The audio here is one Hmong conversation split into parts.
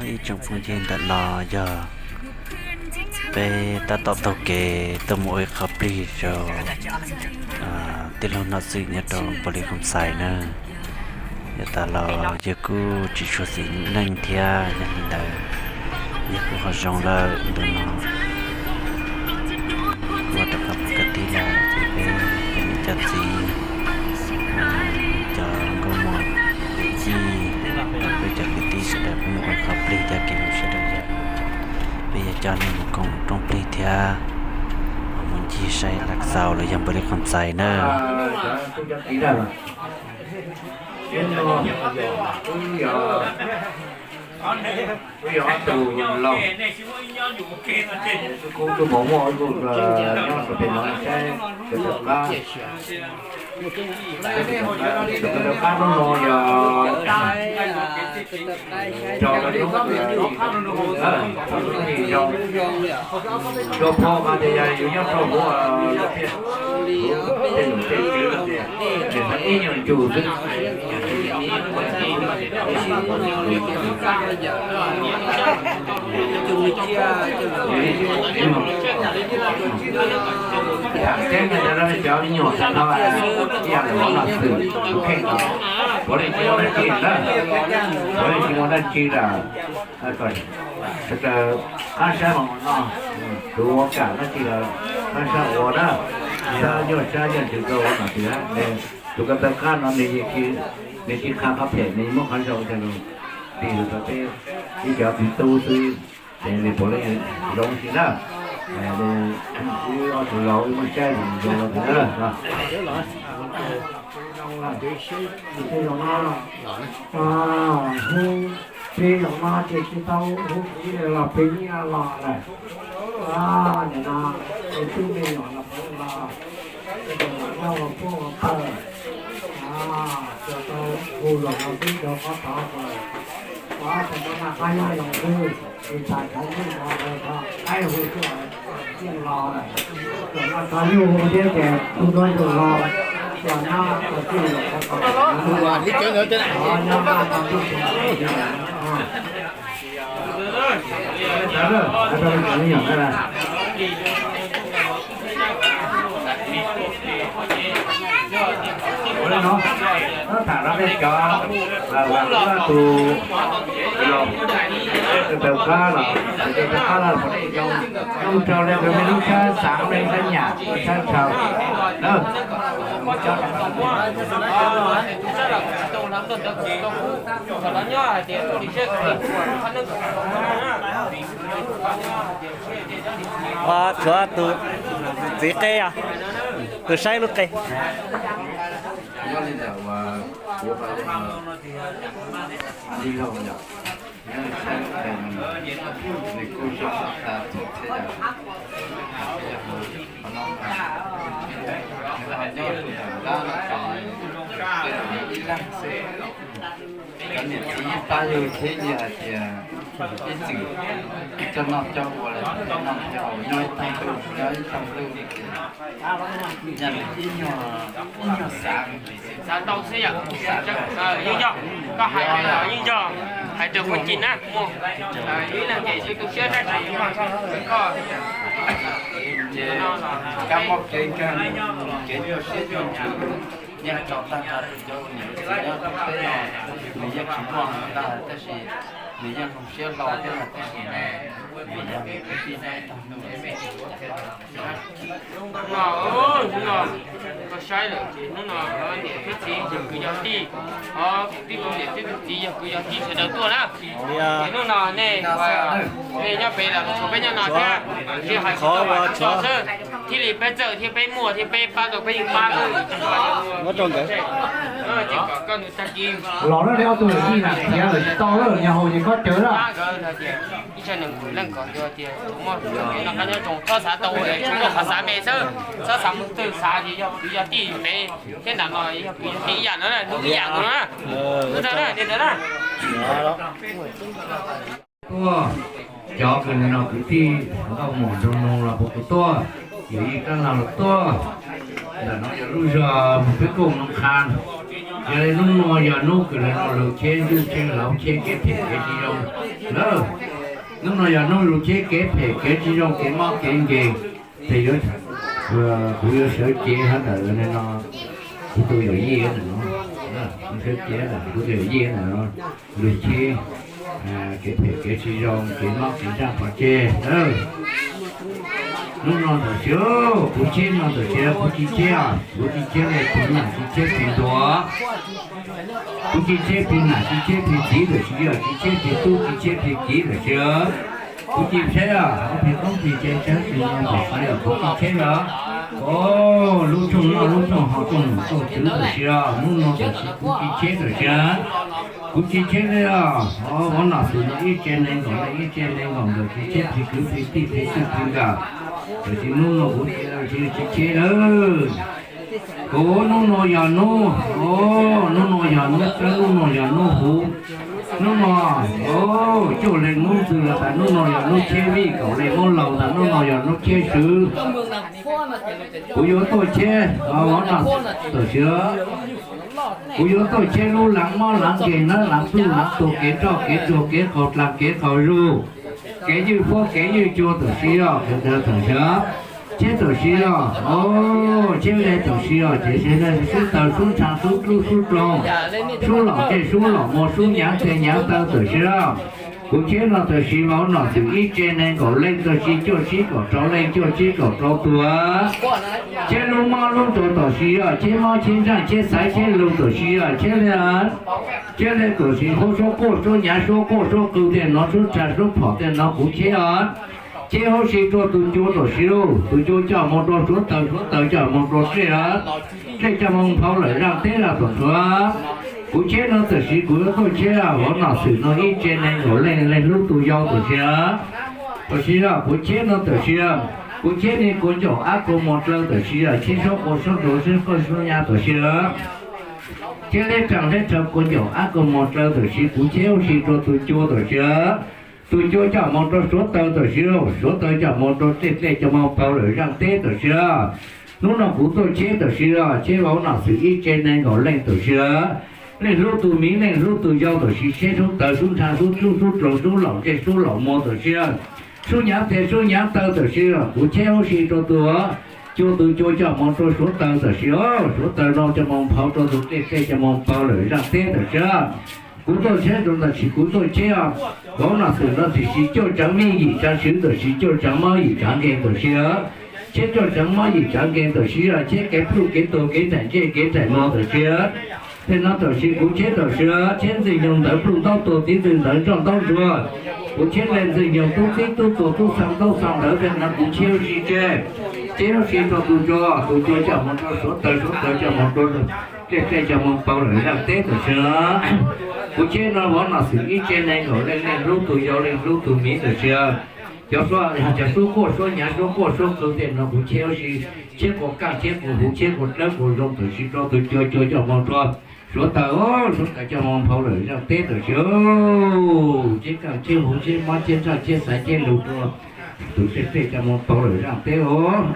Ib tsoom phooj ywg, ntawm no yog peb tab tom taug kev tuaj mus ua ib qho plig rau tij laug Nom Xwm nyob rau Npaus Lis Koom Xais na. Yav tas los yawg kuj tsis tshua xis neej thiab, yog li ntawd yawg kuj ho zoo lawm ntu no. Ua rau qhov pom kwv tij lawm ces peb cov niam cov txiv, cov nkauj muam kwv tij, peb cov kwv tij sawv daws kuj mus ua qho plig thiab kev lus sawv daws yog peb yuav coj nej mus koom rooj plig thiab mus ncig saib Lav Xaus los yog Npaus Lis Koom Xais na. Wb yog ob tug laus, tus khub tus maum muaj ib tug nyob rau pem no saib tus tau qab. Tus tau qab hnub no yog tso rau hnub no, hnub no zoo, rau phom mas tias yog yus nyob rau hauv los tias tej num tej tswv los tias nws txog ib nyuag ntsug xwb. Thaum tseeb no cov me nyuam tag nrho ib yam li Nom Xwm tus kheej no, puav leej tsis muaj dab tsi lawm, puav leej tsis muaj dab tsi lawm. Sawv daws qab saib mas no, tus ua kam dab tsi los qab saib ua na, saib nyuaj saib nyuaj ntsws rau ua nom tias tus ko taw qab no nws tsis qha qhov phem, nws muab qhov zoo rau tis rau peb ib cov txiv tub xwb, ces nws puav leej zoo tsis na. Wb ob tug laus wb muab saib zoo zoo no. Peb zaum no ces tsis tau hu kuv los peb nyiaj los lawm. Nim no es tub me nyuam los peb los, es tus mam noj ua pub ua pawg, tsis tau hu los no peb cov qhov tod mas, ua tus no mas qab nyob zoo xwb, es tas cov neeg no lawv tau qaib hu xwb, yeej los lawm. Zaum no txog yus hu thiab ces hu tuaj yus los, los nyob ua tij los qhov tod, nyob noj noj tij. Ua li no, tham rau peb cov, tus laus, tus taw qab los, tus taw qab los, zoo rau nej cov me lub tshab xav, me lub tshab nyam, tshab ntshaw na. Tshuav tus txiv qe os, tus saib lub qe. Yog li ntawd uas kuv ho yog tij laug yom, nyob li saib lub qe no nws kuj zoo tshaj txhua txhia yam. Qhov no nws ho nyob rau ntawm nrab no ces tej zaum yog ib leeg xwb. Cov niam txiv yeej pab yug thiab, yog hais tias ib txwm coj noj coj ua los coj noj coj haus nyob ib tag ntuj nyob ib tag ntuj li ces yog ib nyuag, ib nyuag xav, xav tau xwb yom. Yeej yog, koj hais los yeej yog, hais rau kuv cim na, muaj ib leeg ces tu siab tab sis koj ces kab mob kev kawg, kev nyuaj siab nyuaj ntsws, yeej tso tag nrho rau cov ua niam ua txiv nyob rau peb no. Nws yeej tsis muaj ntag tab sis nws yeej zoo siab hlo thiab tab sis nws yog kwv tij nyob ib tag ntuj. Hnub no, hnub no koj saib lawm ces hnub no niam thiab txiv yog kwv yog tij, ho kwv tij tus niam thiab tus txiv yog kwv yog tij sawv daws tuaj na. Ces hnub no nej, nej nyob pem los tshuav peb nyob no thiab, tsis hais tsis tau hais tsis tso xwb, thiaj li peb txawj thiab peb muaj thiab peb pab tau peb yeej pab xwb. Ces kom koj nws tag kis los na, ob tug yawm yij na, khiav lawm tsis tau lawm, nyuag haus ces koj cawv lawm. Ib txhia neeg kuv leej kom tias muaj no qab nyob zoo, txhob xav tau tsis muaj qhov xav me xwb, txhob xav mus twg, xav tias yog kwv yog tij pem thiab nram no yog kwv yog tij ib yam no, ib yam no na. Tuaj, cov kws no kwv tij nkauj muam nraug nus los puas tuaj, yawm yij kab lag los tuaj. Ntawm no yog lub zos Peb Kooj Noo Qha, Yog li hnub no yog hnub kws lawv no lug cheb ntuj cheb lauv cheb kev phem kev tsis zoo lawm. Hnub no yog hnub lug cheb kev phem kev tsis zoo kev mob kev nkeeg. Ces yuav, kuv yuav sawv cev hov ntawm no, kuv tus yawm yij ntawm no, sawv cev ntawm kuv tus yawm yij ntawm no lug cheb kev phem kev tsis zoo kev mob kev ntsaj pov tseg. Hnub no ntawm sis kuv cheb no ntawm sis kuv tsis cheb, kuv tsis cheb li tus nam tsis cheb tus ntuas, kuv tsis cheb tus nam tsis cheb tus txiv ntawm sis yog tsis cheb tus tub tsis cheb tus kiv ntawm sis, kuv tsis cheb os. Ob plig qoob plig cia tsaab tsi no ntawm sis yog kuv tsis cheb os. Lub rooj noj lub rooj haus rooj num rooj tswv ntawm sis, hnub no ntawm sis kuv tsis cheb ntawm sis, kuv tsis cheb li os. Hov nom xwm no ib tse neeg nkaum leej ib tse neeg nkaum ntawm sis cheb plig kwv plig tij plig txij plig nkawm ntawm sis hnub no kuv tsis cheb lawm. Kuv hnub no yog hnub, hnub no yog hnub txawb, hnub no yog hnub huv, hnub no cuaj leeg Hmoob ntxwg los tas hnub no yog hnub cheb vij, kaum leej Hmoob laus tas hnub no yog hnub cheb swv. Kuv yuav tuaj cheb, hov nom xwm ntawm sis, kuv yuav tuaj cheb lub laav mob laav nkeeg nawb, laav pluj laav tuag kev nroj kev ntsuag kev qaug dlaag kev qaug zug, kev ywj huab kev ywj cua ntawm sis os, ntawm sis, cheb ntawm sis os, cheb le ntawm sis os, ces sib taws sub ntsha sub dlub sub dloog, sub laum ntsej sub laum muag sub nyav tes nyav taw ntawm sis. Kuv cheb no ntawm sis vauv nom xwm ib tse neeg nkaum leej ntawm sis cuaj tsib kaum rau leej cuaj tsib kaum rau tuag. Cheb lub mob lub ntuag ntawm sis os, cheb mob cheb ntsaj cheb xaiv cheb lug ntawm sis os, cheb le, cheb le ntawm sis huab suab quaj suab nyav suab quaj suab qw tej no suab tsa suab phom tej no kuv cheb os. Cheb huv si rua tus cua ntawm sis, tus cua coj moog rua suav taws, suav taws coj moog rua dlej os, dlej coj moog nphau lawm zaaj teb lawm tuam tuag. Kuv cheb no ntawm sis kuv yuav tuaj cheb vauv nom xwm no ib tse neeg nkaum leej, leej hlub tus yau ntawm sis. Ntawm sis kuv cheb no ntawm sis, kuv cheb nej kuv ncaum ab kuv mos dlawg ntawm sis, cheb suab quas suab nruas sib qawj suab nyav ntawm sis. Cheb leb raag leb rhawv kuv ncaum ab kuv mos dlawg ntawm sis, kuv cheb huv si rua tus cua ntawm sis. Tus cua coj moog rua suav taws ntawm sis, suav taws coj moog rua dlej, dlej coj moog nphau lawm zaaj teb ntawm sis. Hnub no kuv tuaj cheb ntawm sis, cheb vauv nom xwm ib tse neeg nkaum leej ntawm sis. Leej hlub tus miv leej hlub tus yau ntawm sis, cheb sub taws sub ntsha sub dlub sub dloog sub laum ntsej sub laum muag ntawm sis, sub nyav tes sub nyav taw ntawm sis, kuv cheb huv si rua tus cua, tus cua coj moog rua suav taws ntawm sis, suav taws no coj moog nphau rua tus dlej, dlej coj moog nphau lawm zaaj teb ntawm sis. Kuv tuaj cheb rua ntawm sis kuv tuaj cheb os, vauv nom xwm no ntawm sis cuaj tsaav vij yim tsaav swv ntawm sis cuaj tsaav mob yim tsaav nkeeg ntawm sis. Cheb cuaj tsaav mob yim tsaav nkeeg ntawm sis, cheb kev pluj kev tuag kev nraim ntsej kev nraim muag ntawm sis. Tej no ntawm sis kuv cheb ntawm sis, cheb ntxwg nyoog ntawv pluj ntaub tuag txiv ntxwg ntawv nroj ntaub ntsuag. Kuv cheb le ntxwg nyoog tub txib tub tuag tub xaa ntaub xaa ntawv tej no kuv cheb huv si tseg. Cheb huv si rua tus cua, tus cua coj moog rua suav taws, suav taws coj moog rua dlej, dlej coj moog nphau lawm zaaj teb ntawm sis. Kuv cheb no vauv nom xwm ib tse neeg nkaum leej, leej hlub tus yau leej hlub tus miv ntawm sis. Cov suab, cov suab quaj suab nyav suab quaj suab qw tej no kuv cheb huv si, cheb quas kaj cheb quas huv cheb quas dlawb quas zoo ntawm sis rua tus cua, cua coj moog rua suav taws, suav taws coj moog nphau lawm zaaj teb ntawm sis. Cheb kaj cheb huv cheb mob cheb ntsaj cheb xaiv cheb lug rua tus dlej, dlej coj moog nphau lawm zaaj teb os.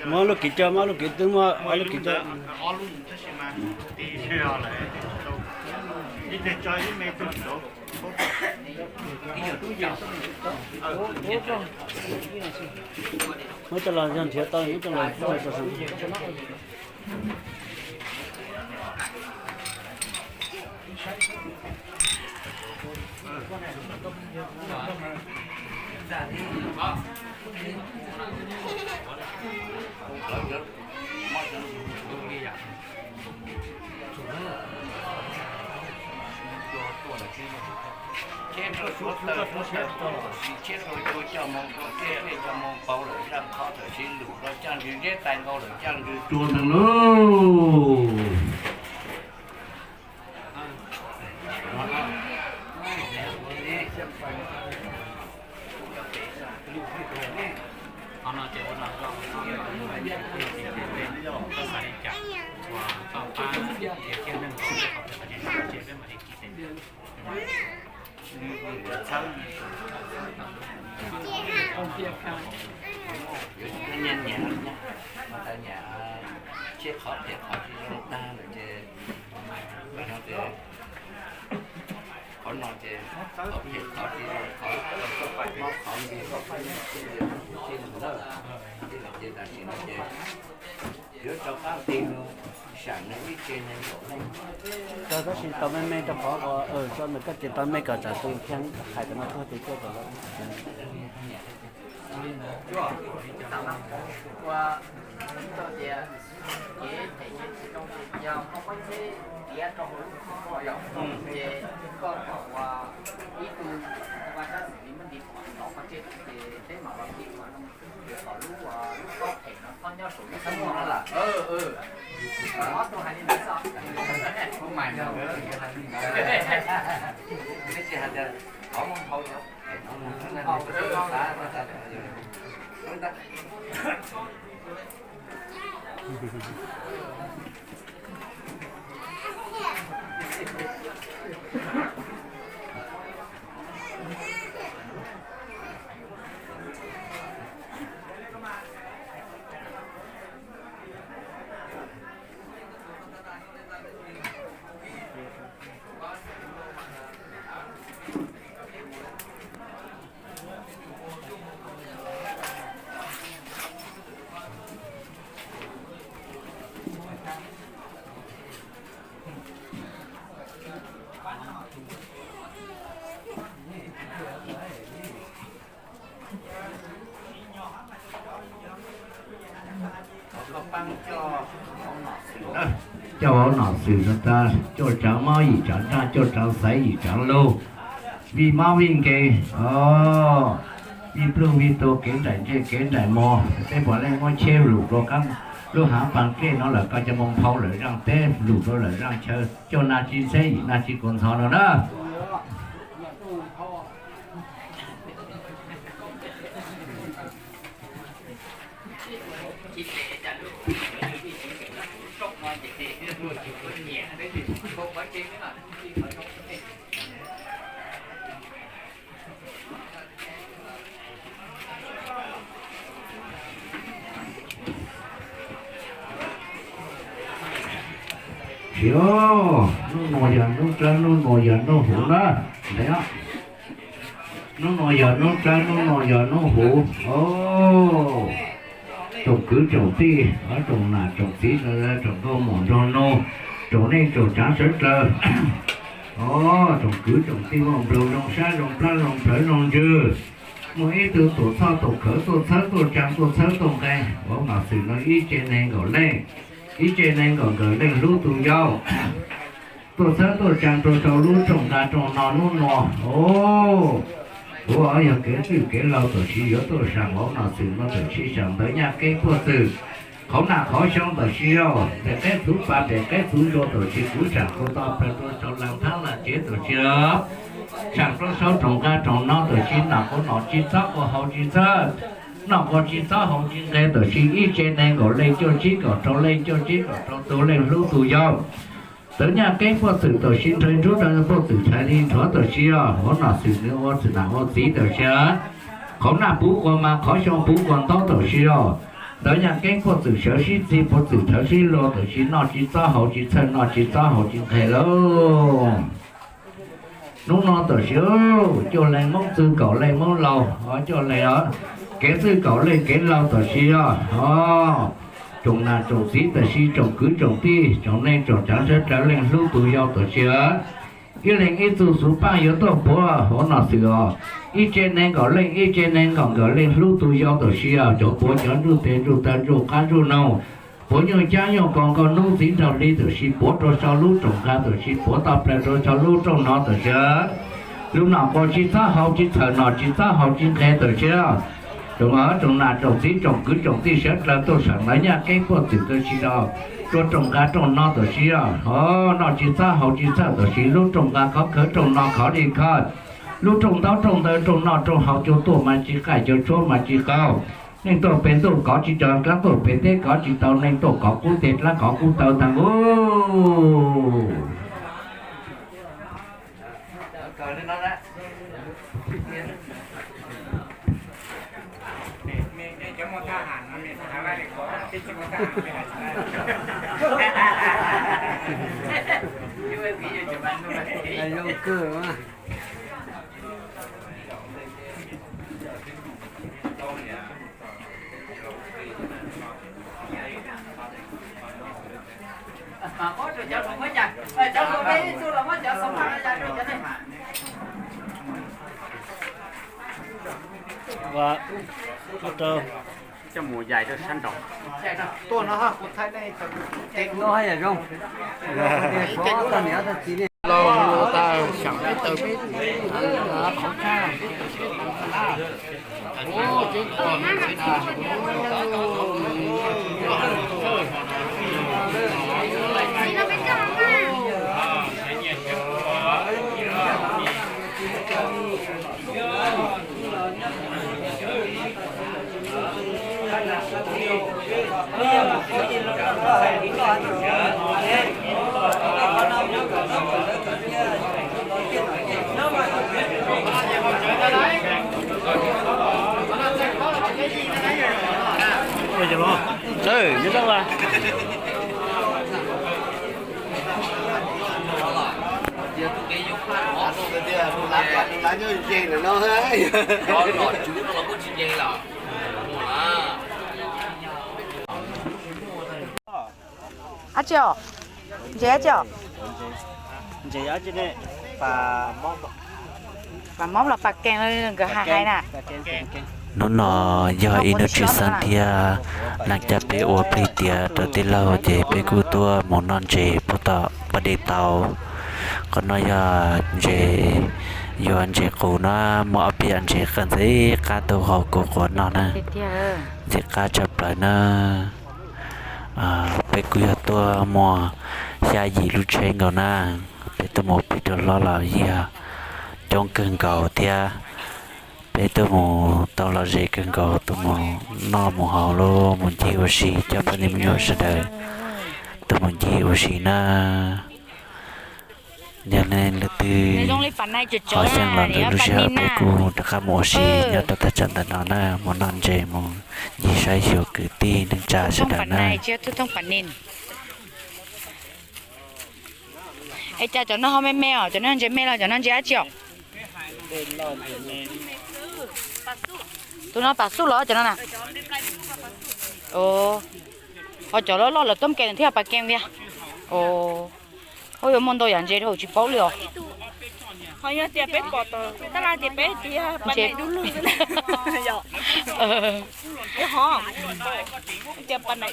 Muab lub kiv coj, muab lub kiv twb muab lub kiv coj. Muab coj los yog nrhiav tau ib tug los. Cheb rau suav taws, suav taws rau ntawm sis, cheb rau cua coj moog rua dlej, dlej coj moog nphau lawm zaaj qhov ntawm sis, lug rua caaj ntsws zeb tais nkaus lawm caaj ntsws tsua ntawd lauj. Yuav nyiam nyiam, nyiam, nyiam, tseb qhov phem qhov tsis zoo tag lawm ces, no ces, qhov no ces, qhov phem qhov tsis zoo, qhov mob qhov nkeeg, qhov pab nyiaj pab nyiaj, tij lawm ces tam sim no ces yuav rov qab tig mus sam nws ib tse neeg nkaum leej. Tab sis tau me me rau qhov uas tso nws koj ces tau me kom tsam tus thiab hais cov no tuaj tus tuaj kom lawm. Ua, tau tias kev them kev tsis zoo ces yog koj muab txheb tiav rau hauv lub kho yom, ces koj kom ua ib tug ua sab xws li muab ntiv pom tov qhov tseg ces peb mam los ntiv ua no, kom lub, lub kob them no txhob nyob saum lub xab muag no lawm. Ob tug hais li ntawd xwb. Peb tsis hais tias thov muab nphau cov them no mus, Coj vauv nom xwm no tas, coj tsaav mob yim tsaav nraj, coj tsaav xaiv yim tsaav lug, vij mob vij nkeeg, vij pluj vij tus, kev nraim ntseg kev nraim mos, peb puav leej muab tsheb lug rua lub haav paas dlej no lawm, koj coj mus nphau lawm zaaj teb, lug rua lawm zaaj chaw, coj nag tsi ntxheb yim nag tsi kaus ntxhov no na. Tsis, nub nua yog nub dlawb, nub nua yog nub huv na. Nub nua yog nub dlawb, nub nua yog nub huv. Tsoom kwv tsoom tij, tsoom nam tsoom txiv, tsoom nkauj muam nraug nus, tsoom neej tsoom tsaav sawv dlawg. Tsoom kwv tsoom tij muaj nplua zoo sab zoo plab zoo plawv zoo ntsws, muaj ib tug tuam txhoj tuam khawv tuaj txhawb tuaj tsaa tuaj txhawb tuaj nqe, vauv nom xwm no ib tse neeg nkaum leej, ib tse neeg nkaum nkaum leej hlub tus yau tuaj txhawb tuaj tsaa rua rau lub rooj nqaa rooj no nub nua. Kuv yog kev txwj kev laug tam sim yuav tuaj saam vauv nom xwm no tam sim saam ntawv nyaj keeb puaj txwm, qhauv naj qhauv xyoo tam sim yog pem qeb txhuv pas pem qeb txhuv ntsua tam sim kuv saam kuv tau plawg rua sau laag thaab laag tsev tam sim saam rua sau rooj nqaa rooj no tam sim noj quas nom tsi txob quas haus tsi txhawb, noj quas tsi txob haus tsi nqe tam sim ib tse neeg nkaum leej cuaj tsib kaum rau leej cuaj tsib kaum rau tug leej hlub tus yau. Ntawv nyaj keeb puaj txwm tam sim nrhawv nruab nrhawv puaj txwm txhais li nrhuav tam sim yog vauv nom xwm nws ua txwm nam ua txiv tam sim, qhauv naj puv quas mas qhauv xyoo puv quas ntaub tam sim yog. Ntawv nyaj keeb puaj txwm sawv sib txig puaj txwm sawv sib luag tam sim noj tsi txob haus tsi txhawb noj tsi txob haus tsi nqe lauj. Nub no tam sim cuaj leeg Moob txwj kaum leej Moob laug, cuaj leeg kev txwj kaum leej kev laug tam sim yog. Tsoom nam tsoom txiv tam sim tsoom kwv tsoom tij tsoom neej tsoom tsaav sawv dlawg leej hlub tus yau tam sim, ib leeg ib txuj xuv paaj yuav tuaj puav vauv nom xwm os. Ib tse neeg nkaum leej ib tse neeg nkaum nkaum leej hlub tus yau tam sim yog, cov puav cov ntsuj tes ntsuj taw ntsuj qab ntsuj noog, puav nyuj caab nyuj koos nkauj nub txiv nraug hli tam sim puav rua sau lub rooj nqaa tam sim puav tau plawg rua sau lub rooj no tam sim, lub noj quas tsi txob haus tsi txhawm noj tsi txob haus tsi nqe tam sim. Tsoom, tsoom nam tsoom txiv tsoom kwv tsoom tij sawv dlawg tuaj saam ntawv nyaj keeb puaj txwm tam sim rua rooj nqaa rooj no tam sim, noj tsi txob haus tsi txhawb tam sim lub rooj nqaa khov khawv rooj no khov li khawv, lub rooj ntaub rooj ntawv rooj noj rooj haus cua tuaj mas tsi qaij cua tshuab mas tsi qaug. Neej tuaj pem ntuj kov tsi tau dlaab tuaj pem teb kov tsi tau, neej tuaj kov qub teg dlaab kov qub taw taag nkuj. Zoo kawg mas. Ua, ua rau. Tuaj no ha, kuv thaij nej cov teb no ha yam zoo. Los tag xyam peb taw peb qhov tshaj. Ab tsi os, ntses ab tsi os. Pas mob los pas kees nkawd hais hais na. Hnub no yog ib hnub tshwj xeeb thiab, leej caj peb ua plig tiav rau tij laug ces peb kuj tuaj mus noj ntses puag tom pas dej tau. Qhov no yog ntses, yuav ntses qus na, muaj ob peb yam ntses qab ntxim qab tuaj hauv kuv quav noj na, ntxim qab tshaj plaws na. Peb kuj yog tuaj muaj xya yim lub tsheb nkaus na, peb tuaj mus plig rau hlob los yog coob kawg nkaus thiab. Peb tuaj mus tau lom zem kawg nkaus, tuaj mus noj mus haus los mus ncig ua si coj poj niam me nyuam sawv daws tuaj mus ncig ua si na. Yog nej leej twg ho xyeej los ntawm lub sij hawm peb kuj rov qab mus ua si nyob rau thaj tsam ntawm no na, mus noj ntses mus ncig saib xyuas kwv tij neej tsa sawv daws na. Es cas cov no ho me me os, cov no ntses me los cov no ntses dab tsi os? Tus no pas xuj los cov no na. Ho cov loj loj lawv tuaj kees thiaj pas kees tiag. Ua yuav muaj ntau yam ntses dhau tsis paub li os. Ho yog tias peb pom tau tab laj tias peb tias pas nais du lug xwb na.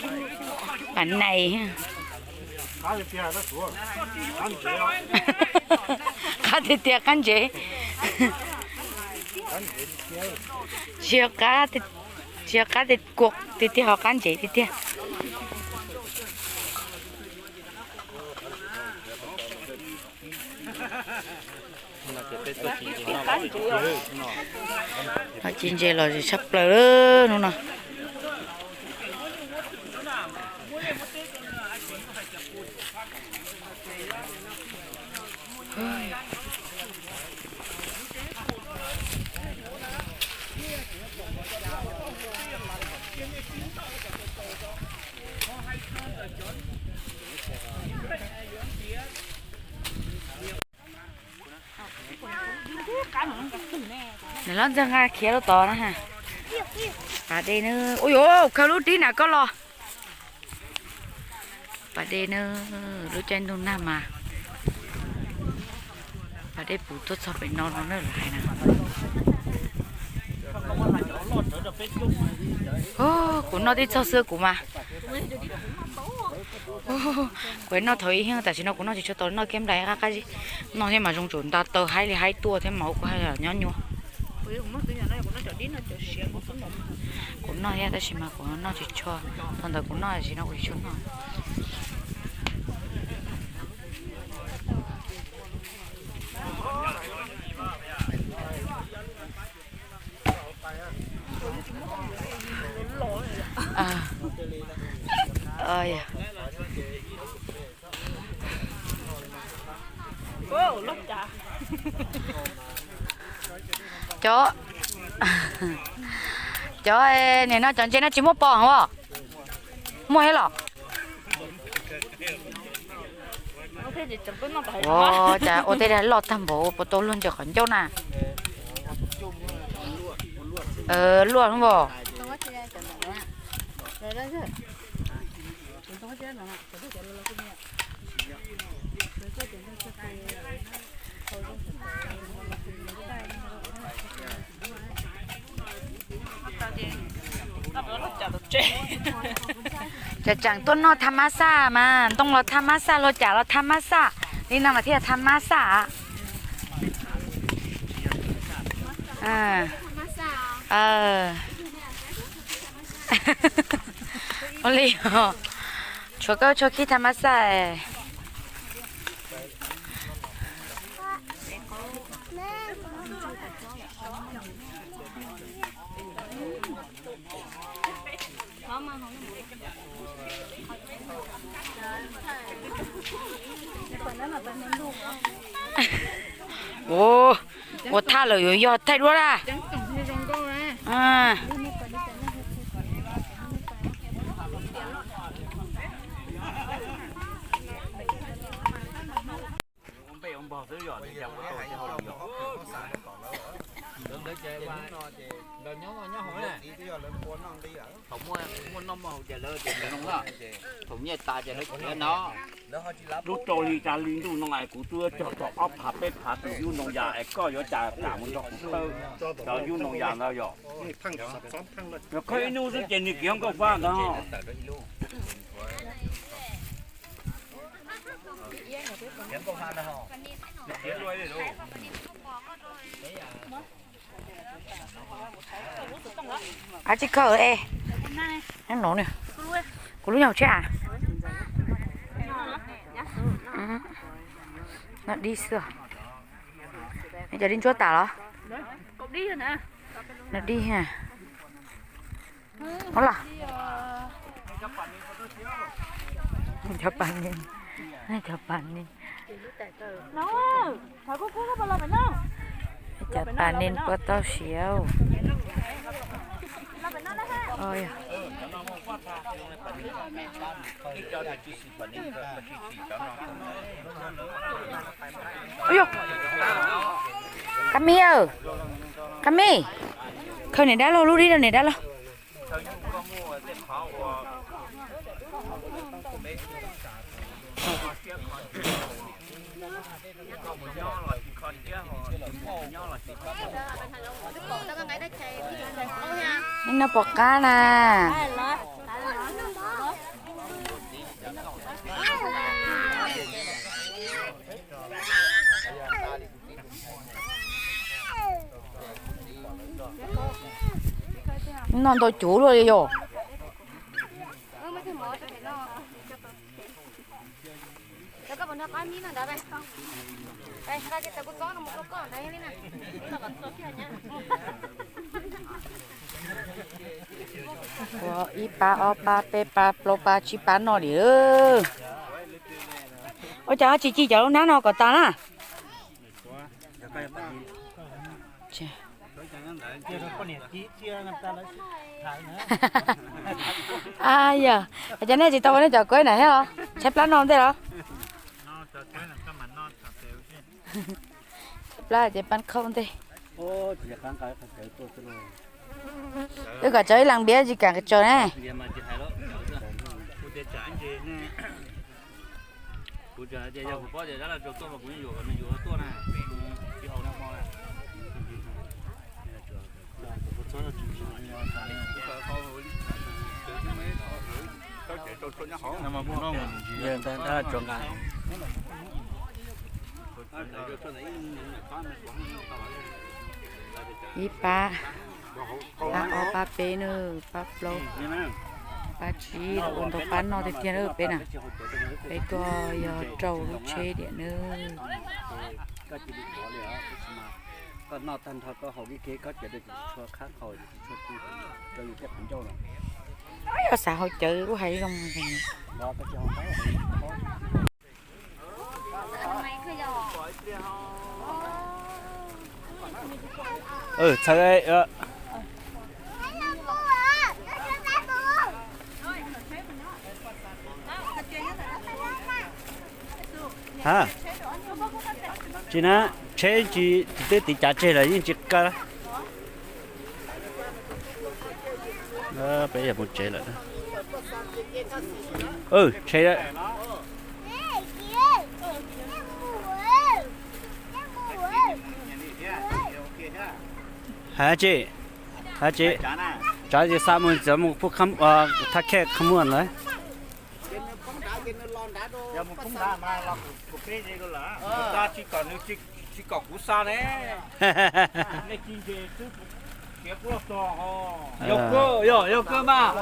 Pas nais. Qab tiag tiag qab ntsev. Tsis yog qab, tsis yog qab tiag tiag, ho qab ntsev tiag tiag. Ci ntses los tshaj plaws hnub no. Nws los ntxeeg nqa khiav rau tod na. Pas dej na, ua yuav khaws lub dib na koj los. Pas dej na, lub caij ntuj nag mas pas dej puv tuaj txog pem no no na lawv hais na. Kuv noj tib txog xwb kuv mas. Kuv noj thaum ib hiab, tam sim no kuv noj tsis tshua tau, noj kiag nplai qab qab zib. Noj thiab mas zoo tsuas nta taw haib li haib tuaj thiab mas ua kuv haj yam nyob nyuaj. Kuv noj thiab tab sis mas kuv noj tsis tshua, thaum ntawd kuv noj tam sim no kuv tsis tshua noj. Cov, cov, nim no cov ntses no tsis muaj pos os. Muaj thiab los? Ua cas ua tej dag loj tag npaum puas tau luag ntawm qhov ncauj na? Luaj vos. Tseem tuaj noj thaj mab xaj mas, ntoo los thaj mab xaj, luag cas los thaj mab xaj, li no mas thiaj thaj mab xaj. Ua li, tshuav koj tshuav khib thaj mab xaj. Ua, ua thaj lawm yuav yog thaij duab na. Ua npe ua npog xwb yom, cas ua tau hauj lwm yom. Lawv ntawd ces nyob hauv na. Thaum muaj noj muaj haus ces lawv tias noj, thaum nyiaj tas ces lawv khiav no. Lub rau li cas li ntuj no es kuv twb cog tau ob phav peb phav tus yub ntoo yas es koj yuav cas kam mus nrog kuv thawb cov yub ntoo yas ntawd yom. Yog koj ib hnub xwb ces nws kiv nkauj fab ntag. Ab tsi khaws e. Kuv lub nyob hauv tsheb a. No dib xwb. Cov dib ntsuab tas los? No dib. Ua los. Cov pas ni, cov pas ni. Cov pas ni puas tau siav. Kab Mib, Kab Mib, khaws niam dab laug lub dib rau niam dab laug. Neb noj puas qab na? Noj ntau cuv luaj li yom. Ua ib pab ob pab peb pab plaub pab tsib pab noj li. Ua cas ho tsis ci cov lub hnab no kom tas na? Yog, cov nej tsis tau ua nej cov kueb na thiab los tshaib plab noj ntej los? Tshaib plab ces pab khauj ntej. Wb kom tsaws ib leeg npiav tsis kam tsaws ne. Ib pab, pab ob pab peb na, pab plaub, pab tsib los ua ntau pab noj tiag tiag na peb na. Peb tuaj yog rau lub tsheb tiam na. Koj noj tag nrho koj haus kiag koj ces tsis tshua qhab qhau, tsis tshua tu rau yus tej qhov ncauj no. Yog xav haus cawv lub hais zoo. Txhawv. Ha, tsis na, tsheb tsis, twb tiv cav tseg lawm yeej tsis kaw. Peb yog mus tsev lawm. Tsheb. Hais tsis, hais tsis, tsav tsis xa mus, tsav mus pub thaj khej qhov muag lawm. Tsis kom kuv xa ne. Yog, yog kawg mas.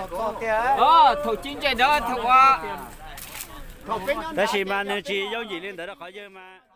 Thaum ci ntses ntawd thaum ua. Tab sis mas nws tsis yooj yim li ntawd rau qhov yawg mas.